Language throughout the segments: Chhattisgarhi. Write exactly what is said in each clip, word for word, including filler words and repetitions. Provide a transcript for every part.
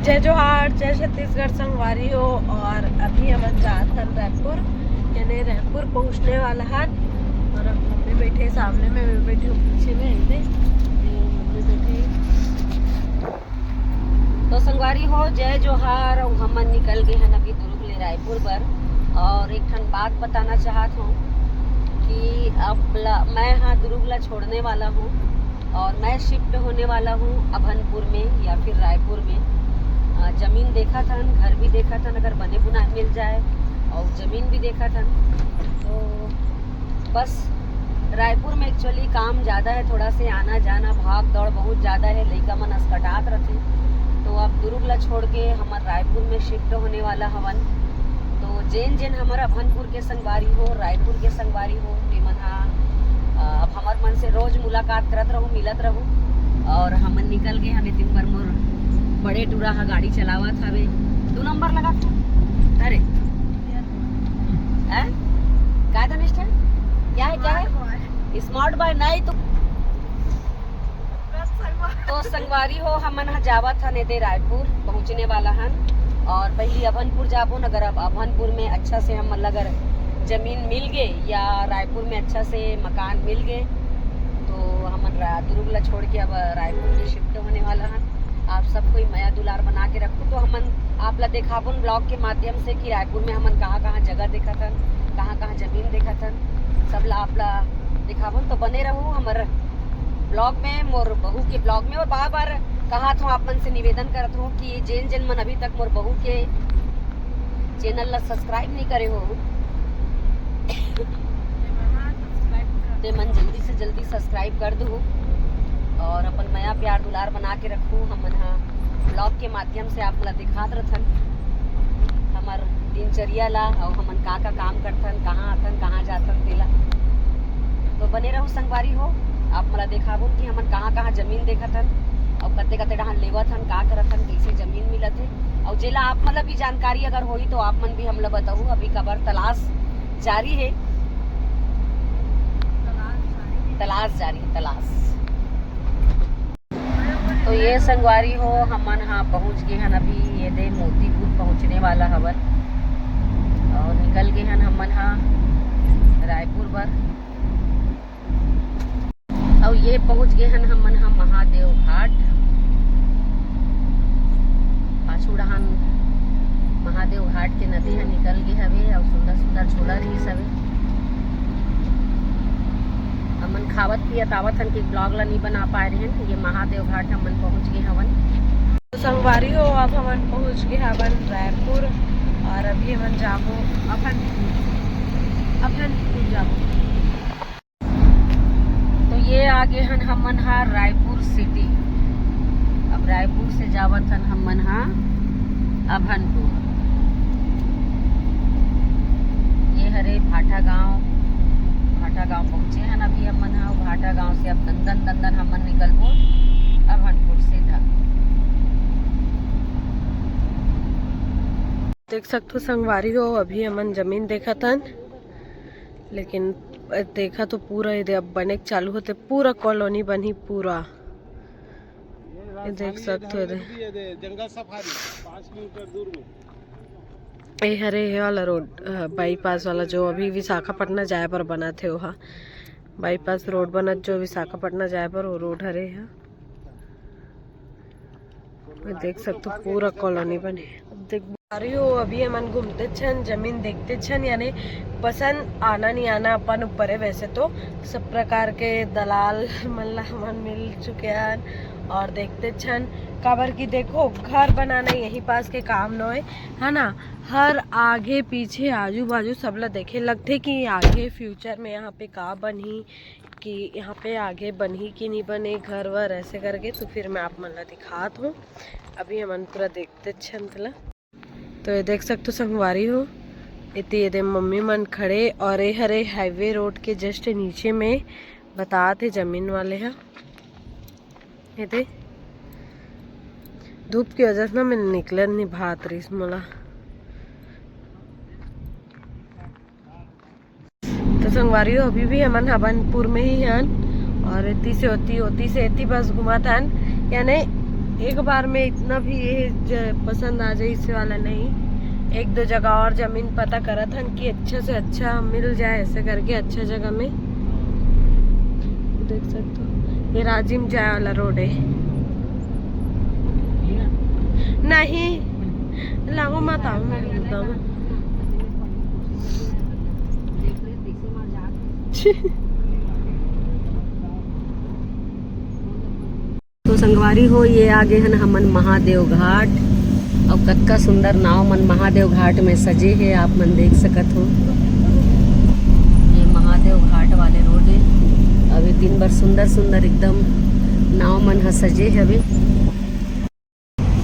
जय जोहार, जय छत्तीसगढ़ संगवारी हो। और अभी हमन जात हन रायपुर, यानी रायपुर पहुंचने वाला हन। और अब मम्मी बैठे सामने में, मैं बैठी हूँ पीछे में, ऐसे। ये मम्मी बैठी। तो संगवारी हो, जय जोहार। और हमन निकल गए हन अभी दुर्ग ले रायपुर बर। और एक ठन बात बताना चाहत हूँ कि अब ला, मैं हाँ दुर्ग ला छोड़ने वाला हूँ और मैं शिफ्ट होने वाला हूँ अभनपुर में या फिर रायपुर में। अ, जमीन देखत हन, घर भी देखत हन, अगर बने बुनाए मिल जाए, और जमीन भी देखत हन। तो बस रायपुर में एक्चुअली काम ज़्यादा है, थोड़ा से आना जाना भाग दौड़ बहुत ज़्यादा है, लइका मन असकटात रथे। तो अब दुर्ग ला छोड़ के हमर रायपुर में शिफ्ट होने वाला हवन। तो जेन जेन हमर अभनपुर के संगवारी हो, रायपुर के संगवारी हो, तेमन हा, अ, अब हमर मन से रोज मुलाकात करत रहू, मिलत रहू। और हमन निकल गए हन, ए दिन बर मोर बड़े टूरा हा गाड़ी चलावत हवे। दू नंबर लगा था। अरे, हैं? काय था मिस्टर? क्या है, क्या है? स्मार्ट बॉय नहीं तो। तो संगवारी हो, हमन ह जावत हन एदे रायपुर पहुँचने वाला हन। और पहली अभनपुर जाबो न, अगर अब अभनपुर में अच्छा से हमन ला अगर जमीन मिल गए या रायपुर में अच्छा से मकान मिल गए, तो हमन रा-, दुर्ग ला छोड़ के अब रायपुर में शिफ्ट होने वाला हन। आप सब कोई मया दुलार बना के रखू, तो हमन आप ला देखाबोन ब्लॉग के माध्यम से कि रायपुर में हमन कहाँ कहाँ जगह देखत हन, कहाँ कहाँ जमीन देखत हन, सब ला आप ला देखाबोन। तो बने रहू हमर ब्लॉग में, मोर बहू के ब्लॉग में। और बार बार कहा था, आप मन से निवेदन करत हूँ कि जेन जेन मन अभी तक मोर बहू के चैनल ला सब्सक्राइब नहीं करे हो, ते मन जल्दी से जल्दी सब्सक्राइब कर दू और अपन मया प्यार दुलार बना के रखू। हमन हा ब्लॉग के माध्यम से आप मन ला दिखात रथन हमर दिनचर्या ला, और हमन का का काम करथन, कहाँ आथन, कहाँ जाथन, तेला। तो बने रहू संगवारी हो, आप मन ला देखाबो कि हमन कहाँ कहाँ जमीन देखत हन, और कते कते डहान लेवत हन, का करत हन, कैसे जमीन मिलत है, और जेला आप मन ला भी जानकारी अगर होही तो आप मन भी हमला बताहू। अभी काबर तलाश जारी है, तलाश जारी है, तलाश। तो ये संगवारी हो, हमन हा पहुंच गए हन अभी, ये दे मोतीपुर पहुंचने वाला हवन और निकल गए हन हमन हा रायपुर बर। और ये पहुंच गए हन हमन हा महादेव घाट। पाछू डहान महादेव घाट के नदी हा निकल गए हवे और सुंदर सुंदर झूला रही हवे। हमन खावत पियत आवत हन कि ब्लॉग ला नहीं बना पाए रहन। ये महादेव घाट हमन पहुंच गए हवन। तो संगवारी हो, अब हमन पहुंच गए हवन रायपुर और अभी हमन जाबो अभनपुर, अभनपुर जाबो। तो ये आगे हन हमन हा रायपुर सिटी। अब रायपुर से जावत हन हमन हा अभनपुर। ये हरे भाटा गांव, भाटा गांव पहुंचे हन अभी हमन हा। भाटा गांव से अब दंदन दंदन हमन निकलबो अभनपुर सीधा। देख सकथो संगवारी हो, अभी हमन जमीन देखत हन, लेकिन देखा तो पूरा ये दे अब बने के चालू होते, पूरा कॉलोनी बनही पूरा। ये देख सकथो ये दे। जंगल सफारी पाँच किलोमीटर दूर में। ए हरे, ये वाला रोड, अ, बाईपास वाला जो अभी विशाखापट्टनम जाए बर बनत हे, ओहा बाईपास रोड बनत जो विशाखापट्टनम जाए बर, वो रोड हरे ह। ये देख सकथो पूरा कॉलोनी बने। अब देख, अरे हो, अभी हमन घूमते छन, जमीन देखते छन, यानी पसंद आना नहीं आना अपन ऊपर है। वैसे तो सब प्रकार के दलाल मन ला हमन मिल चुके हन और देखते छन, काबर कि देखो, घर बनाना यही पास के काम नोय, है ना। हर आगे पीछे आजू बाजू सब ला देखे लगथे कि आगे फ्यूचर में यहाँ पे का बनही, कि यहाँ पे आगे बनही कि नहीं बने घर वर, ऐसे करके। तो फिर मैं आप मन ला दिखात हूँ, अभी हमन पूरा देखते छन तेला। तो ये देख सकथो संगवारी हो, एती ये दे मम्मी मन खड़े और ये हरे हाईवे रोड के जस्ट नीचे में बतात हे जमीन वाले ह। ये दे धूप की वजह से ना मैं निकलन नहीं भात रहीस मोला। तो संगवारी हो, अभी भी हमन हबनपुर में ही हन और एती से ओती, ओती से एती बस घुमत हन, यानी एक बार में इतना भी ये ज-, पसंद आ जाए, इसे वाला नहीं। एक दो जगह और जमीन पता करत हन कि अच्छा से अच्छा मिल जाए, ऐसे करके अच्छा जगह में। देख सकते हो, ये राजिम जाए वाला रोड है। नहीं, लाहू माता, मैं तो संगवारी हो, ये आगे हन हमन महादेव घाट। अउ कतका सुंदर नाव मन महादेव घाट में सजे हे, आप मन देख सकत हो। ये महादेव घाट वाले रोड हे। अभी दिन भर सुंदर सुंदर एकदम नाव मन ह सजे हवे।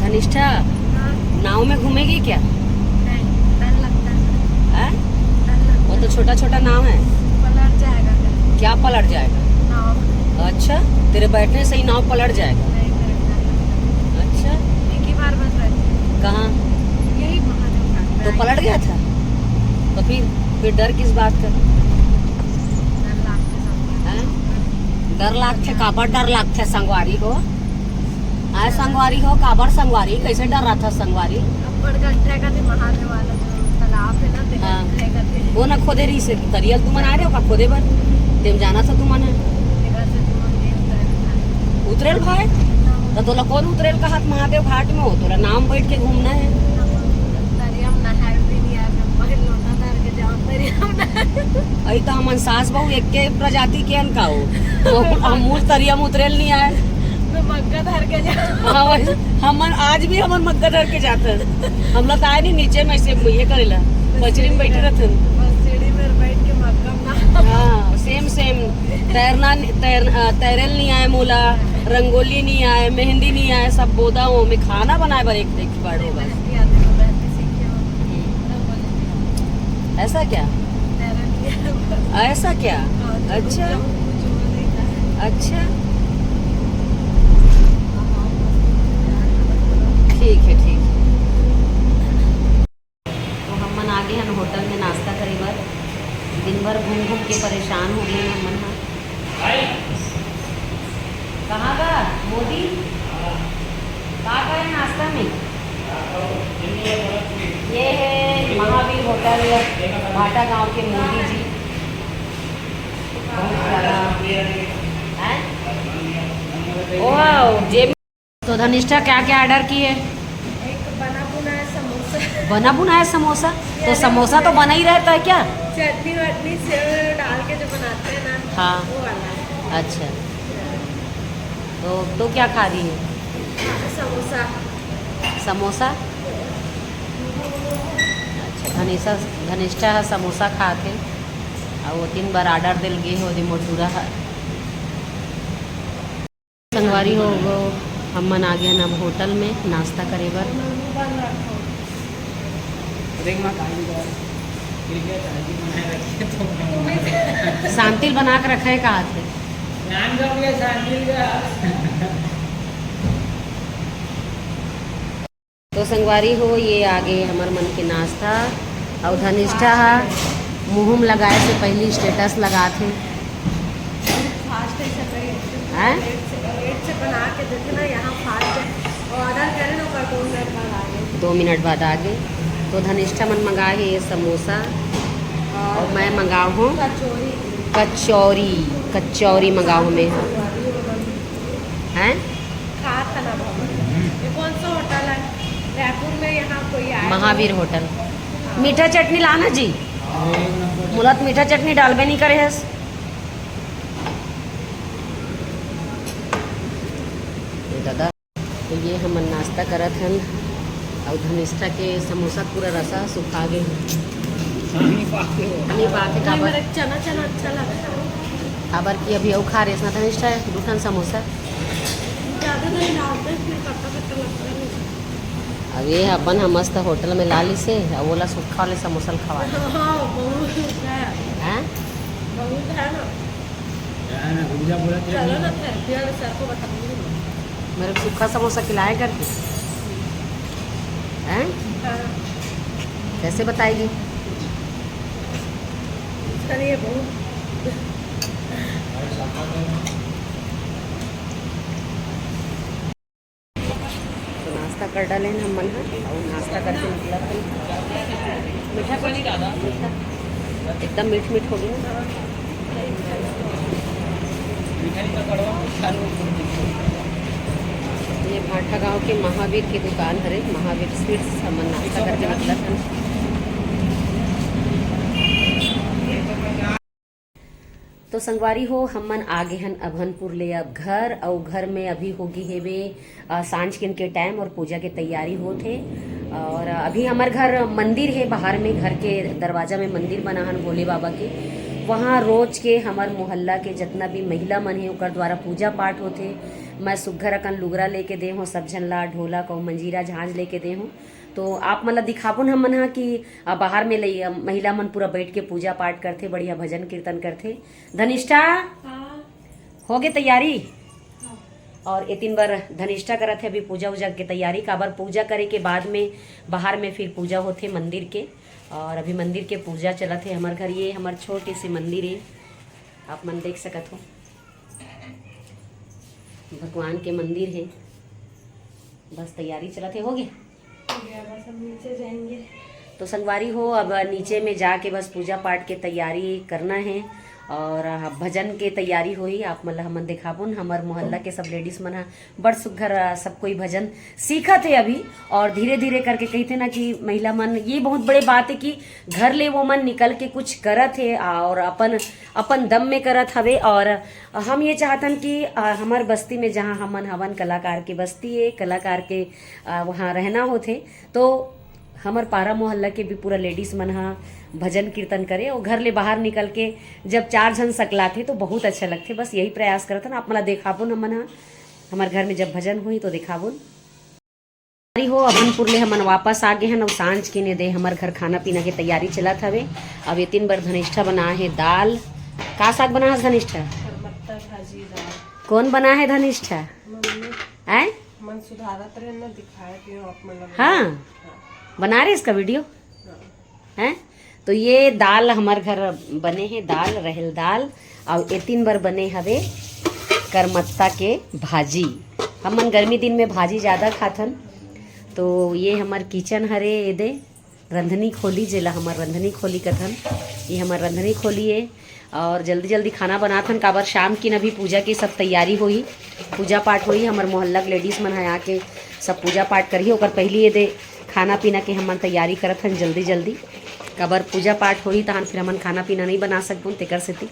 धनिष्ठा, हाँ। नाव में घूमेगी क्या? नहीं, डर लगता है। हैं? डर लगता वो तो है। छोटा छोटा नाव है। पलट जाएगा फिर। क्या पलट जाएगा? नाव। अच्छा, तेरे बैठने से ही नाव पलट जाएगा? नहीं, मेरे को डर लगता है। अच्छा। एक ही बार बस बैठी। कहाँ? यही महादेव घाट पे तो आई। पलट गया था? तो फिर, फिर डर किस बात का? डर लगता है। हैं? डर लागथे, काबर डर लागथे संगवारी हो? आय संगवारी हो, काबर संगवारी? कैसे डर रहा था संगवारी? अब्बड़ गड्ढा का थे महादेव वाला जो तालाब है ना, ते हाँ। गड्ढा का थे। वो ना खोदे रही से, तरियल तुमन आए रहे हो का खोदे बर? तेम जाना था तुमन है। तेरा से तुमन नहीं उतरे थे। उतरेल भाई? हाँ। तो तोला कौन उतरेल कहा महादेव घाट में हो? तोला नाम बैठ के घूमना है। हाँ, तरिया में नहाए भी नहीं यार, मैं पहले लोटा धर के जाऊँ तरिया में नहाए। अई तो हमन सास बहू एक के प्रजाति के अन का हो? तो हम मूल तरिया में उतरेल नहीं आए। मैं मग्गा धर के जा। हाँ, वही। हमन आज भी हमन मग्गा धर के जाते हैं। हम लोग आए नहीं नीचे में से ये करेला, पचरी में बैठे रहते हैं। बस सीढ़ी में बैठ के मग्गा में ना। हाँ, सेम सेम। तैरना, तैर, अ, तैरेल नहीं आए मोला, रंगोली नहीं आए, मेहंदी नहीं आए, सब बोदा हो। मैं खाना बनाए बर एक, एक बार होगा। मेहंदी आते तो मेहंदी सीखे हो। हम्म। रंगोली नहीं आते। ऐसा क्या? तैरना नहीं आए। ऐसा क्या? हाँ, तो अच्छा। रुक जाओ, कुछ वो नहीं था। अच्छा। ठीक है, ठीक है। तो हमन आगे हन होटल में नाश्ता करे बर। दिन भर घूम घूम के परेशान हो गए हमन ह। कहाँ का मोदी? का का है नाश्ता में? ये है महावीर होटल, भाटा गांव के मोदी जी। बहुत प्यारा। हैं? वाओ, जेब तो धनिष्ठा क्या क्या ऑर्डर की है? एक बना बुनाया समोसा। बना बुनाया समोसा? तो समोसा तो बना ही रहता है क्या? चटनी वटनी सेव डाल के जो बनाते हैं ना, हाँ। वो वाला है। अच्छा, तो तो क्या खा रही है? समोसा। समोसा? अच्छा, धनिष्ठा, धनिष्ठा ह समोसा खात हे। अउ वो तीन बार ऑर्डर दिल गे हे, ओदे मोटूरा ह। संगवारी हो, वो हमन आ गए अब होटल में नाश्ता करे बर। शांतिल बना के रखे का हाथ में। तो संगवारी हो, ये आगे हमर मन के नाश्ता। अउ धनिष्ठा ह मुँह म लगाए से पहली स्टेटस लगात हे। फास्ट है सब, लेट से, हैं? लेट से, लेट से बना के देते ना, यहाँ फास्ट है। और ऑर्डर करें ना, पर दो मिनट बाद आ गए। दो मिनट बाद आ गए। तो धनिष्ठा मन मंगा हे ये समोसा और और मैं मंगाओ हूँ कचौरी। कचौरी, कचौरी मंगाओ हूँ मैं। हैं? खात है ना बाबा। ये कौन सा होटल है? रायपुर में यहाँ कोई आया महावीर होटल। मीठा चटनी लाना जी। मोला तो मीठा चटनी डालबे नहीं करे हस। ये दादा, तो ये हमन नाश्ता करत हन, अउ धनिष्ठा के समोसा पूरा रसा सुखा गे। पानी पाके हो। पानी पाके नहीं, काबर? मेरे चना, चना अच्छा लगता है। काबर कि अभी अउ खा रेहेस ना धनिष्ठा, दू ठन समोसा। ज़्यादा नहीं डालते, फिर खट्टा खट्टा लगता है। अब ये अपन ह मस्त होटल में ला लिसे, अब ओला सुक्खा वाले समोसा ल खवा दे। हाँ, बहुत है। हैं? बहुत है ना। चलो ना, therapy वाले sir को बताऊंगी मैं। मेरे को सुक्खा समोसा खिलाए करके। हैं? हाँ। कैसे बताएगी? चलिए, बहुत। कर डालेन हमन ह, अउ नाश्ता करके निकलत हन। मीठा कुछ? मीठा। एकदम मीठ मीठ होगे ना। ये भाठा गांव के महावीर के दुकान हरे, महावीर स्वीट्स। हमन नाश्ता करके निकलत हन। तो संगवारी हो, हमन आ गे हन अभनपुर ले अब घर, अउ घर में अभी होगे हेवे, अ, सांझ किन के टाइम और पूजा के तैयारी होत हे। और अभी हमर घर मंदिर हे, बाहर में घर के दरवाजा में मंदिर बना हन भोले बाबा के। वहाँ रोज के हमर मोहल्ला के जितना भी महिला मन हे, ओकर द्वारा पूजा पाठ होथे। मैं सुग्घर अकन लुगरा लेके दे हूँ, सब झन ला ढोलक अउ मंजीरा झांझ लेके दे हूँ। तो आप मन ला दिखाबुन हमन ह कि, अ, बाहर में लइ-, अ, महिला मन पूरा बैठ के पूजा पाठ करथे, बढ़िया भजन कीर्तन करथे। धनिष्ठा, हाँ। होगे तैयारी? हाँ। और एतिन बर धनिष्ठा करत हे अभी पूजा उजा के तैयारी, काबर पूजा करे के बाद में बाहर में फिर पूजा होथे मंदिर के। और अभी मंदिर के पूजा चलत हे हमर घर। ये हमर छोटे से मंदिर हे, आप मन देख सकत हो, भगवान के मंदिर हे। बस तैयारी चलत हे, होगे? हो गया, बस हम नीचे जाएंगे। तो संगवारी हो, अब नीचे में जाके बस पूजा पाठ के तैयारी करना हे और, अ, भजन के तैयारी होही। आप मन ल हमन देखाबुन, हमर मोहल्ला के सब लेडीज मन ह बड़ सुग्घर, अ, सब कोई भजन सीखत हे अभी। और धीरे धीरे करके कहिथे ना कि महिला मन, ये बहुत बड़े बात हे कि घर ले वो मन निकल के कुछ करत हे और अपन, अपन दम में करत हवे। और हम ये चाहतन कि, अ, हमर बस्ती में, जहाँ हमन हवन, कलाकार के बस्ती हे, कलाकार के, अ, वहाँ रहना होथे, तो हमर पारा मोहल्ला के भी पूरा लेडीज मन ह भजन कीर्तन करे और घर ले बाहर निकल के जब चार झन सकलाथे तो बहुत अच्छा लगथे। बस यही प्रयास करत हन, आप मन ला देखाबुन हमन ह, हमर घर में जब भजन होही तो देखाबुन। अरे हो, अभनपुर ले हमन वापस आ गे हन अउ सांझ के ने दे हमर घर खाना पीना के तैयारी चलत हवे। अब एतिन बर धनिष्ठा बना हे दाल। का साग बना हस धनिष्ठा? करमत्ता भाजी दाल। कौन बना हे धनिष्ठा? मम्मी। आय? मन सुधारत रहे ना, दिखाए दियो आप मन ला। हाँ। हाँ। बना रहे इसका वीडियो? हाँ। हैं? तो ये दाल हमर घर बने हे, दाल, रहेल दाल, अउ एतिन बर बने हवे करमत्ता के भाजी। हमन गर्मी दिन में भाजी ज़्यादा खाथन। तो ये हमर किचन हरे, ये दे रंधनी खोली, जेला हमर रंधनी खोली कथन। ये हमर रंधनी खोली हे। और जल्दी जल्दी खाना बनाथन, काबर शाम किन अभी पूजा के सब तैयारी होही, पूजा पाठ होही। हमर मोहल्ला के लेडीज मन ह आके सब पूजा पाठ करही, ओकर पहिली ये दे खाना पीना के हमन तैयारी करत हन जल्दी जल्दी, काबर पूजा पाठ होही तहन फिर हमन खाना पीना नहीं बना सकबुन, तेकर सेती।